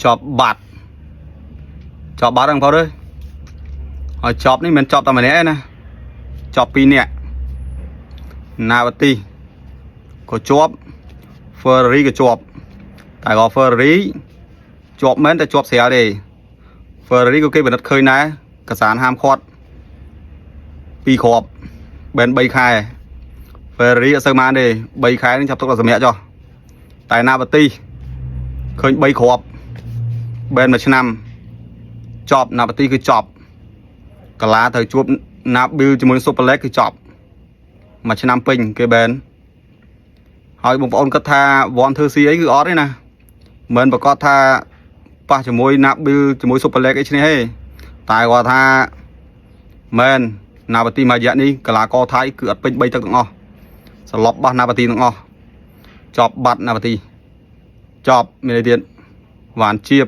ចប់បាត់ចប់បាត់ហ្នឹងផងអើយហើយចប់នេះមិនចប់តែម្នាក់ឯណាចប់ពីរនាក់ណាវទីក៏ជាប់ Ferrari ក៏ជាប់តែក៏ Ferrari ជាប់មែនតែជាប់ស្រាលទេ Ferrari ក៏គេពិនិត្យឃើញដែរកសានហាមឃាត់ពីរគ្រាប់បែន3ខែ Ferrari អត់សូវបានទេ3ខែនេះចាប់ទុកដល់សម្រាប់ចុះតែណាវទីឃើញ3គ្រាប់បែនមួយឆ្នាំចប់ណាវទីគឺចប់កាឡាត្រូវជួបណាប៊ីលជាមួយ Super League គឺចប់មួយឆ្នាំពេញគេបែនហើយបងប្អូនគិតថាវ៉ាន់ធ្វើស៊ីអីគឺអត់ទេណាមិនប្រកាសថាប៉ះជាមួយណាប៊ីលជាមួយ Super League អីឈ្នះទេតែគាត់ថាមែនណាវទីមួយរយៈនេះកីឡាករថៃគឺអត់ពេញ3ទឹកទាំងអស់សន្លប់បាសណាវទីទាំងអស់ចប់បាត់ណាវទីចប់មានអីទៀតវ៉ានជៀប